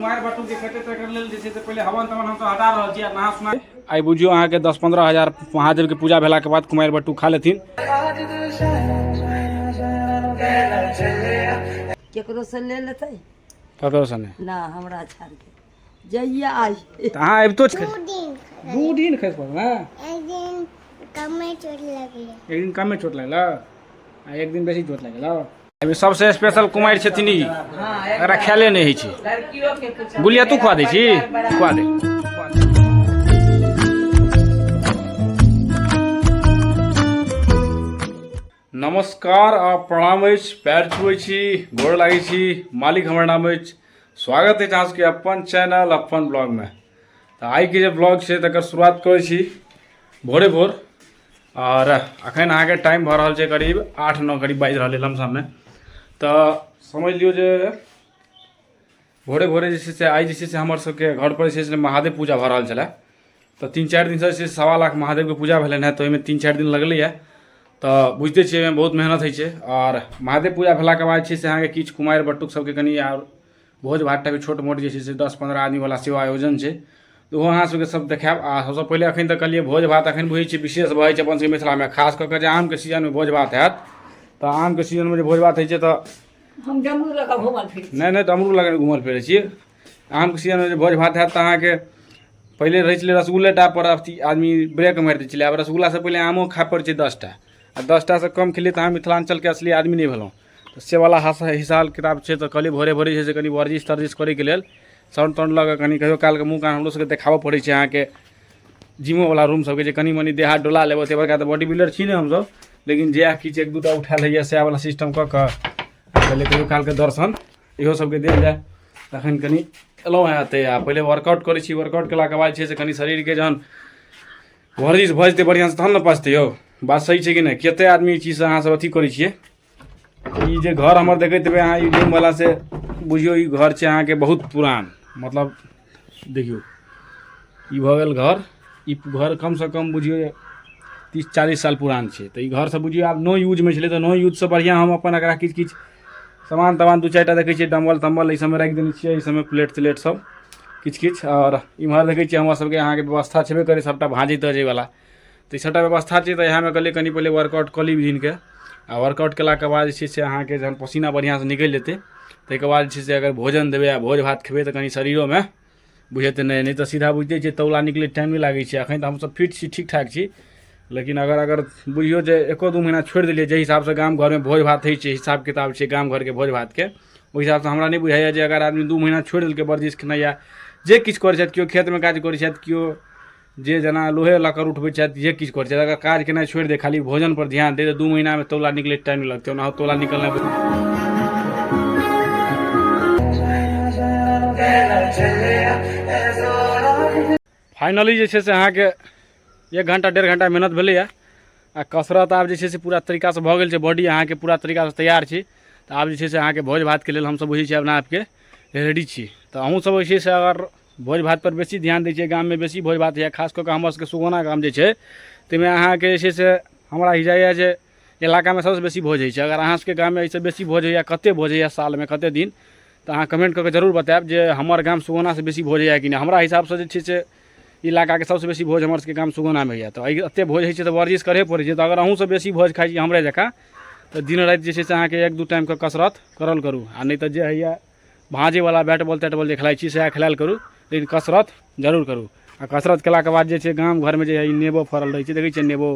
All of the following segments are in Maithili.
कुमारि बटुक जे खेतै तकर लेल जे छै से पहिले हवन तवन हम सब हटा रहल छी आ नहा सुना। आइ बुझियौ अहाँके 10-15 हजार महादेवके पूजा भेलाके बाद कुमारि बटुक खा लेथिन। केकरो से ले लेतै? ककरो से नहि। ना, हमरा छाड़ के जइया आई। तऽ अहाँ अबितो दू दिन। 2 दिन खसि पड़ल ने? एक दिन कमे चोट लगलै। एक दिन कमे चोट लागल आ एक दिन बेसी चोट लागल। एहिमे सबसे स्पेशल कुमारि छथिन ई, एकरा खायले नहि होइ छै। गुलिया तू खुआ दै छी? खुआ दे। नमस्कार आ प्रणाम अछि, पैर छुबै छी, गोर लागै छी, मालिक हमर नाम अछि। स्वागत अछि अहाँ सबके अपन चैनल अपन ब्लॉगमे। तऽ आइके जे ब्लॉग छै तकर शुरुआत करै छी भोरे भोर। आओर अखन अहाँके टाइम भऽ रहल छै करीब 8-9 करीब बाजि रहल है लमसममे। तऽ समझ लियौ जे भोरे भोरे जे छै से आइ जे छै से हमर सबके घरपर जे छै से महादेव पूजा भऽ रहल छलै। तऽ 3-4 दिनसँ जे छै 1.25 लाख महादेवके पूजा भेलनि हेँ, तऽ ओहिमे 3-4 दिन लगलैए। तऽ बुझिते छियै ओहिमे बहुत मेहनत होइ छै। आओर महादेव पूजा भेलाके बाद छै से अहाँके किछु कुमारि बटुक सबके कनि आओर भोज भात टाइपके छोट मोट जे छै से 10-15 आदमीवला सेहो आयोजन छै, तऽ ओहो अहाँ सबके सब देखायब। आ सबसँ पहिले अखन तऽ कहलियै भोज भात अखन बुझै छियै विशेष भऽ जाइ छै अपन सबके मिथिलामे, खास कऽ कऽ जे आमके सीजनमे भोज भात हैत। तऽ आमके सीजनमे जे भोज भात होइ छै तऽ हम डमरू लऽ कऽ घूमल फिरै। नहि नहि, डमरू लऽ कऽ घूमल फिरै छी। आमके सीजनमे जे भोज भात हैत तऽ अहाँके पहिले रहै छलै रसगुल्ले टा पर अथी आदमी ब्रेक मारि दै छलै। आब रसगुल्लासँ पहिले आमो खाय पड़ै छै 10टा, आ 10टासँ कम खेलियै तऽ अहाँ मिथिलाञ्चलके असली आदमी नहि भेलहुँ। तऽ से वला हिसाब किताब छै। तऽ कहलियै भोरे भोरे जे छै से कनि वर्जिश तर्जिश करैके लेल साउंड ताउंड लऽ कऽ कनि कहियो कालके मुँह कान हमरो सबके देखाबऽ पड़ै छै अहाँके जिमोवला रूम सबके, जे कनि मनि देह हाथ डोला लेबै। ओते बड़का तऽ बॉडी बिल्डर छी नहि हमसब, लेकिन जएह किछु 1-2टा उठायल होइए सएह वला सिस्टम कऽ कऽ कहलियै कहियो कालके दर्शन इहो सबके देल जाय। तखन कनि एलहुँ हेँ एतऽ आ पहिले वर्कआउट करै छी। वर्कआउट केलाके बाद जे छै से कनि शरीरके जहन वर्जिश भऽ जेतै बढ़िआँसँ तहन ने पचतै। यौ बात सही छै कि नहि? कतेक आदमी ई चीजसँ अहाँसब अथी करै छियै। ई जे घर हमर देखैत हेबै अहाँ ई रूमवला, से बुझियौ ई घर छै अहाँके बहुत पुरान। मतलब देखियौ ई भऽ गेल घर, ई घर कमसँ कम बुझियौ 30-40 साल पुरान छै। तऽ ई घर सब बुझियौ आब नो यूजमे छलै, तऽ नो यूजसँ बढ़िआँ हम अपन एकरा किछु किछु सामान तामान 2-4 टा देखै छियै डम्बल तम्बल एहि सबमे राखि देने छियै, एहि सबमे प्लेट तलेट सब किछु किछु। आओर इम्हर देखै छियै हमर सबके अहाँके व्यवस्था छेबे करै सबटा भाँजै ताँजैवला, तऽ ई सबटा व्यवस्था छै। तऽ इएहमे कहलियै कनि पहिले वर्कआउट कऽ ली दिनके, आ वर्कआउट केलाके बाद जे छै से अहाँके जहन पसीना बढ़िआँसँ निकलि जेतै ताहिके बाद जे छै से अगर भोजन देबै आ भोज भात खेबै तऽ कनि शरीरोमे बुझेतै। नहि नहि तऽ सीधा बुझिते छियै तौला निकलै टाइम नहि लागै छै। एखन तऽ हमसब फिट छी, ठीक ठाक छी, लेकिन अगर अगर बुझियौ जे 1-2 महीना छोड़ि देलियै, जाहि हिसाबसँ गाम घरमे भोज भात होइ छै, हिसाब किताब छै गाम घरके भोज भातके, ओहि हिसाबसँ हमरा नहि बुझाइए जे अगर आदमी 2 महीना छोड़ि देलकै वर्जिश केनाइ या जे किछु करै छथि, केओ खेतमे काज करै छथि, केओ जे जेना लोहे लक्कड़ उठबै छथि, जे किछु करै छथि, अगर काज केनाइ छोड़ि दे खाली भोजन पर ध्यान दे तऽ 2 महीनामे तौला निकलैत टाइम नहि लगतै। ओना तौला निकलनाइ फाइनली जे छै से अहाँके 1 घंटा 1.5 घंटा मेहनत भेलैए आ कसरत आब जे छै से पूरा तरीकासँ भऽ गेल छै। बॉडी अहाँके पूरा तरीकासँ तैयार छै। तऽ आब जे छै से अहाँके भोज भातके लेल हमसब बुझै छियै अपना आपके रेडी छी। तऽ अहूँ सब जे छै से अगर भोज भात पर बेसी ध्यान दै छियै, गाममे बेसी भोज भात होइए, खास कऽ कऽ हमर सबके सुगौना गाम जे छै ताहिमे अहाँके जे छै से हमरा बुझाइए जे इलाकामे सबसँ बेसी भोज होइ छै। अगर अहाँ सबके गाममे एहिसँ बेसी भोज होइए, कतेक भोज होइए सालमे कतेक दिन, तऽ अहाँ कमेंट कऽ कऽ जरूर बतायब जे हमर गाम सुगौनासँ बेसी भोज होइए कि नहि। हमरा हिसाबसँ जे छै से इलाकाके सबसँ बेसी भोज हमर सबके गाम सुगौनामे होइए। तऽ एहि एतेक भोज होइ छै तऽ वर्जिश करहे पड़ै छै। तऽ अगर अहूँ सब बेसी भोज खाइ छी हमरे जकाँ तऽ दिन राति जे छै से अहाँके 1-2 टाइमके कसरत करल करू, आ नहि तऽ जे होइए भाँजैवला बैट बॉल तैट बॉल जे खेलाइ छी सएह खेलायल करू, लेकिन कसरत जरूर करू। आ कसरत केलाके बाद जे छै गाम घरमे जे ई नेबो फड़ल रहै छै, देखै छियै नेबो,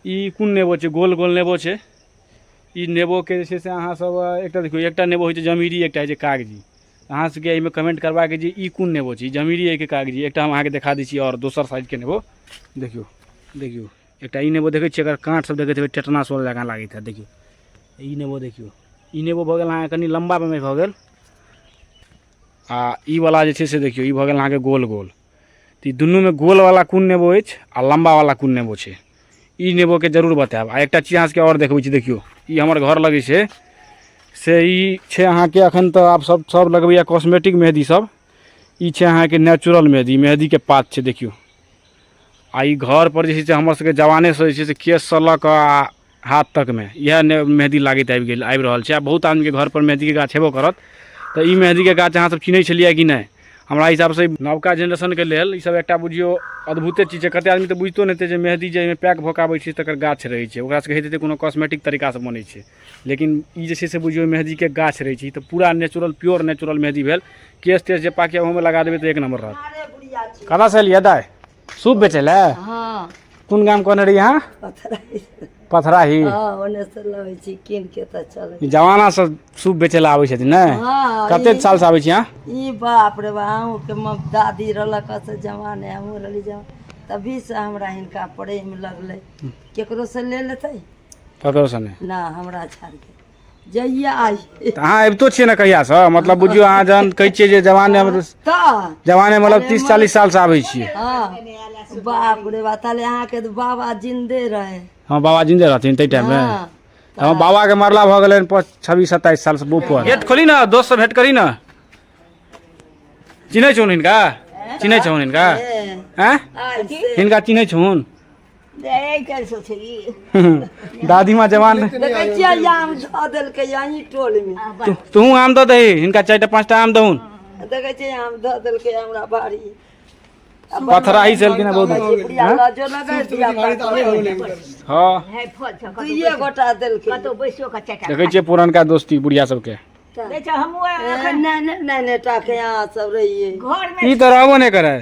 ई कोन नेबो छै? गोल गोल नेबो छै। ई नेबोके जे छै से अहाँ सब एकटा देखियौ, एकटा नेबो होइ छै जमीरी, एकटा होइ छै कागजी। अहाँ सबके एहिमे कमेंट करबाक जे ई कोन नेबो छै, जमीरी है कि कागजी। एकटा हम अहाँके देखा दै छी आओर दोसर साइजके नेबो देखियौ, देखियौ एकटा ई नेबो देखै छियै, एकर काँट सब देखैत हेबै टेटना सोल जकाँ लागैत हैत। देखियौ ई नेबो, देखियौ ई नेबो भऽ गेल अहाँके कनि लम्बामे भऽ गेल, आ ई वला जे छै से देखियौ ई भऽ गेल अहाँके गोल गोल। तऽ ई दुनूमे गोलवला कोन नेबो अछि आ लम्बावला कोन नेबो छै, ई नेबोके जरूर बतायब। आ एकटा चीज अहाँ सबके आओर देखबै छी, देखियौ ई हमर घर लगै छै से ई छै अहाँके अखन तऽ आब सब लगबैए कॉस्मेटिक मेहदी सब, ई छै अहाँके नेचुरल मेहदी, मेहदीके पात छै देखियौ। आ ई घर पर जे छै से हमर सबके जवानेसँ जे छै से केशसँ लऽ कऽ आ हाथ तकमे इएह ने मेहदी लागैत आबि गेल आबि रहल छै। आ बहुत आदमीके घर पर मेहदीके गाछ हेबो करत। तऽ ई मेहदीके गाछ अहाँ सब चिन्है छलियै कि नहि? हमरा हिसाबसँ नवका जेनरेशनके लेल ई सब एकटा बुझियौ अद्भुते चीज छै। कते आदमी तऽ बुझितो नहि हेतै जे मेहदी जे एहिमे पैक भऽ कऽ आबै छै तकर गाछ रहै छै। ओकरा सबके होइत हेतै कोनो कॉस्मेटिक तरीकासँ बनै छै, लेकिन ई जे छै से बुझियौ मेहदीके गाछ रहै छै। ई तऽ पूरा नेचुरल, प्योर नेचुरल मेहदी भेल। केश तेश जे पाकि ओहोमे लगा देबै तऽ एक नम्बर रहत। कतऽसँ एलियै दाइ? सूप बेचै लए? हँ। कोन गाम कहने रहियै अहाँ? पथराही। पथराही? हँ, ओने से लबै छी कीन के तऽ चलै। जमाना से सूप बेचै लए आबै छथिन ने? हँ। कते साल से आबै छी अहाँ? ई बाप रे बा, अहूँके दादी रहलक से जमाने, हमहूँ रहली जमा, तभी से हमरा हिनका प्रेम लगलै। केकरो से ले लेतै? ककरोसँ नहि? ना, हमरा छाड़ के जहिया आई। तऽ अहाँ अबितो छियै ने कहियासँ? मतलब बुझियौ अहाँ जहन कहै छियै जे जवाने, तऽ जवाने मतलब 30-40 सालसँ आबै छियै। हँ, बाप रे बा, ताले अहाँके तऽ बाबा जिन्दे रहे। हँ, बाबा जिन्दे रहथिन ताहि टाइममे। हँ। हँ, बाबाके मरला भऽ गेलनि 26-27 सालसँ ऊपर। गेट खोली ने, दोस्त से भेंट करी ने। चिन्है छहुन हिनका? चिन्है छहुन हिनका? आँय? आइ से हिनका चिन्है छहुन? दादी माँ जवान। देखै छियै, आम धऽ देलकै अहीं टोल मे। तू आम दऽ दही हिनका, चारिटा पाँचटा आम दहुन। देखै छियै, आम धऽ देलकै हमरा बाड़ी। पथराही से एलखिन हँ बहुत। बुढ़िया लजो लगै धिया। हँ। दुइए गोटा देलकै। देखै छियै पुरनका दोस्ती बुढ़िया सबके। नहि नहि नहि नहि टाके अहाँ सब रहियै। ई तऽ रहबो नहि करै,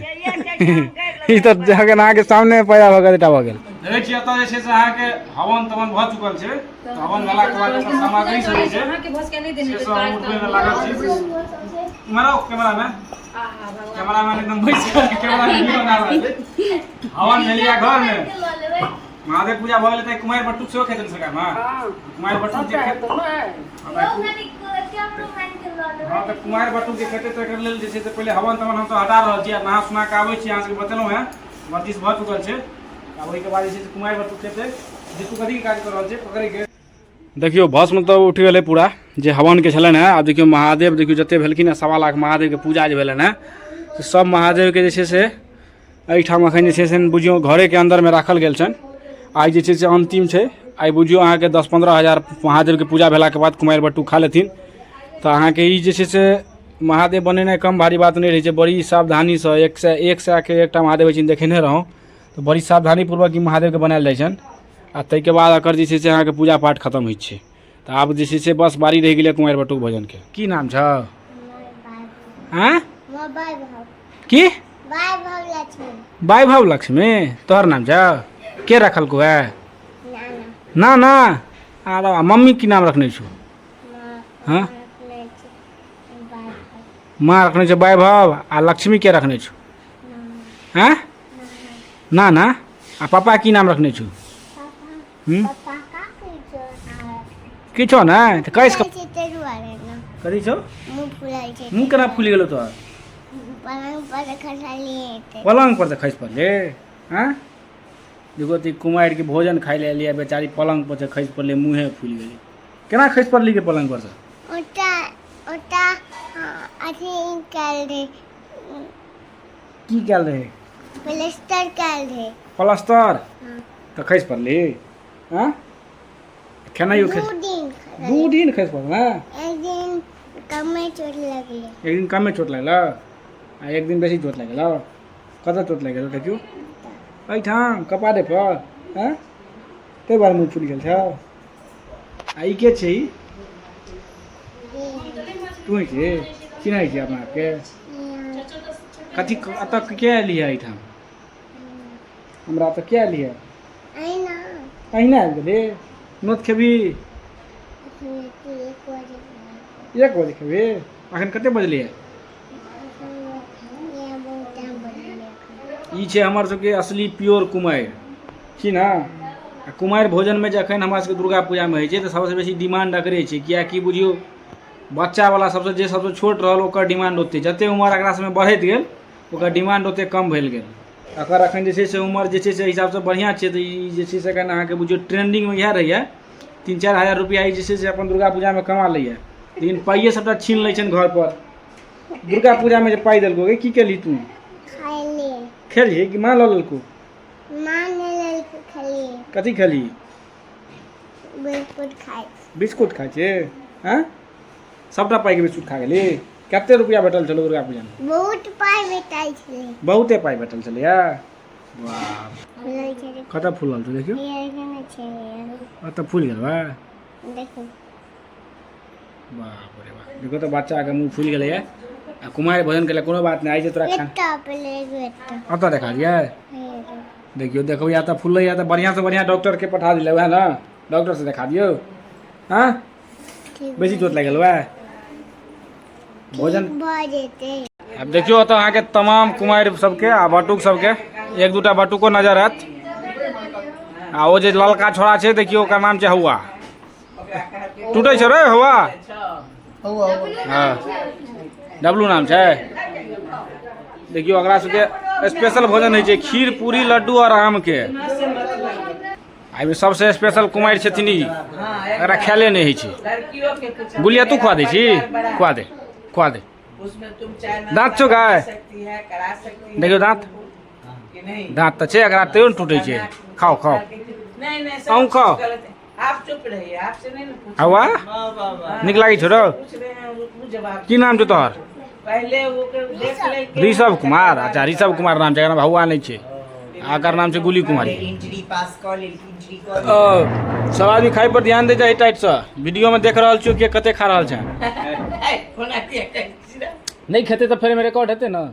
ई तऽ जखन अहाँके सामने पैदा भऽ गेल, भऽ गेल। देखै छियै एतऽ जे छै से अहाँके हवन तवन भऽ चुकल छै। तऽ हवन भेलाके बाद ओकर सामग्री सब जे छै से सब हम उठबै मे लागल छी। इम्हर आउ कैमरामैन, कैमरामैन एकदम बैस कऽ कैमरा में वीडियो बना रहल छै। हवन भेलिया घर में, महादेव पूजा भऽ गेलै, तऽ कुमारि बटुक सेहो खेतै सरकार मे। कुमारि बटुक जे खेतै, हँ, तऽ कुमारि बटुक जे खेतै तऽ एकर लेल जे छै से पहिले हवन तवन हम सब हटा रहल छी आ नहा सुना कऽ आबै छी। अहाँ सबके बतेलहुँ हेँ, बत्तीस भऽ चुकल छै। आ ओहिके बाद जे छै से कुमारि बटुक खेतै। जीतू कथी के काज कऽ रहल छै पकड़ैके? देखियौ, भस्म तऽ उठि गेलै पूरा जे हवनके छलनि हेँ। आब देखियौ महादेव, देखियौ जतेक भेलखिन हेँ, 1.25 लाख महादेवके पूजा जे भेलनि हेँ, से सब महादेवके जे छै से एहिठाम एखन जे छै से बुझियौ घरेके अन्दरमे राखल गेल छनि। आइ जे छै से अन्तिम छै। आइ बुझियौ अहाँके 10-15 हजार महादेवके पूजा भेलाके बाद कुमारि बटुक खा लेथिन। तऽ अहाँके ई जे छै से महादेव बनेनाइ कम भारी बात नहि रहै छै। बड़ी सावधानीसँ 101 सएके एकटा महादेव होइ छनि, देखेने रहौँ। तऽ बड़ी सावधानीपूर्वक ई महादेवके बनायल जाइ छनि आ ताहिके बाद एकर जे छै से अहाँके पूजा पाठ खतम होइ छै। तऽ आब जे छै से बस बारी रहि गेलै कुमारि बटुक भोजनके। की नाम छौ? आँय? की? वैभव लक्ष्मी तोहर नाम छौ? के रखलकौ है? ना ना आरो आ मम्मी की नाम रखने छौ? हाँ, माँ रखने छौ वैभव। आ लक्ष्मी के रखने छौ? हाँ, ना ना। आ पापा की नाम रखने छौ? किछो नहि तऽ कैस कथी छौ? मुँह केना फूलि गेलौ तोहर? पलंग पर तऽ खसि पड़ले। आँय, देखो तऽ कुमारि के भोजन खाइ लए एलियै, बेचारी पलंग पर से खसि पड़लै, मुँहे फूलि गेलै। केना खसि पड़ली के पलंग पर से? ओटा ओटा अथी कयल रहे। की कयल रहे? प्लास्टर कयल रहे। प्लास्टर तऽ खसि पड़ली? आँय, खेनाइयो दू खसि दिन। 2 दिन खसि पड़ल? एक दिन कमे चोट लगलै। एक दिन कमे चोट लागल आ एक दिन बेसी चोट लागि गेल। कतऽ चोट लागि गेल? देखियौ, एहिठाम कपारे पर। आँय, ताहि दुआरे मुँह फुलि गेल छौ। आ ई के छै? ई तू छी? चिन्है छी अपना आपके? कथी एतऽ के एलियै एहिठाम? हमरा तऽ के एलियै? अहिना। अहिना आबि गेली? नोत खेबही? 1 बजे। 1 बजे खेबही? अखन कते बजलियै? बहुत टाइम बजलै। ई छै हमर सबके असली प्योर कुमारि छी ने। आ कुमारि भोजनमे जखन हमरा सबके दुर्गा पूजामे होइ छै तऽ सबसँ बेसी डिमांड एकरे छै, किएकि बुझियौ बच्चावला सबसँ जे सबसँ छोट रहल ओकर डिमांड ओते, जते उमर एकरा सबमे बढ़ैत गेल ओकर डिमांड ओते कम भेल गेल। एकर एखन जे छै से उमर जे छै से हिसाबसँ बढ़िआँ छै, तऽ ई जे छै से एखन अहाँके बुझियौ ट्रेंडिंगमे इएह रहैए। 3-4 हजार रुपैआ ई जे छै से अपन दुर्गा पूजामे कमा लैए, लेकिन पाइए सबटा छीन लै छनि घरपर। दुर्गा पूजामे जे पाइ देलकौ गे, की केलही तू? खाइले। खेलही कि माँ लऽ लेलकौ? माँ ने लेलकै, खेलियै। कथी खेलही? बिस्कुट खाइ। बिस्कुट खाइ छै? आँय, सबटा पाइके बिस्कुट खा गेली। कते रुपया भेटल छलौ दुर्गा पूजामे? बहुत पाइ भेटल छलै। बहुते पाइ भेटल छलैया। वाह, फुलल छलै। कतऽ फूलल छौ देखियौ? हे एखन छै। ओतऽ फूलि गेल बा। देखू। बाप रे बाप, देखो तऽ बच्चाके मुँह फूलि गेलैया। आ कुमारि भोजन केलक, कोनो बात नहि, आइ जे तोरा खाना एतऽ पहिले एगो एतऽ। ओतऽ देखा दियै? देखियौ देखो, या तऽ फूलैया तऽ बढ़िआँसँ बढ़िआँ डॉक्टरके पठा दिलै, वएह ने डॉक्टरसँ देखा दियौ। हँ, बेसी चोट लागि गेल वएह भोजन भऽ जेतै। आब देखियौ ओतऽ अहाँके तमाम कुमारि सबके आ बटुक सबके, एक दूटा बटुको नजर आयत। आ ओ जे ललका छोड़ा छै देखियौ, ओकर नाम छै हौआ। टूटै छै रे हौआ? हँ, डब्लू नाम छै। देखियौ ओकरा सबके स्पेशल भोजन होइ छै खीर पूरी लड्डू आओर आमके। एहिमे सबसे स्पेशल कुमारि छथिन ई, एकरा खायले नहि होइ छै। गुलिया तू खुआ दै छी? खुआ दे, खुआ दे। दाँत छौ गाय? देखियौ दाँत, दाँत तऽ छै एकरा, तैयो ने टूटै छै। खाओ खाओ, अहूँ खाओ। हौआ नीक लागै छौ रौ? की नाम छौ तोहर? ऋषभ कुमार। अच्छा, ऋषभ कुमार नाम छै, एकर नाम हौआ नहि छै। आ एकर नाम छै गुली कुमारी। ओ सब आदमी खाइ पर ध्यान दे जाए टाइटसँ। वीडियोमे देख रहल छियौ के कते खा रहल छै। नहि खेतै तऽ फेर एहिमे रिकॉर्ड हेतै ने।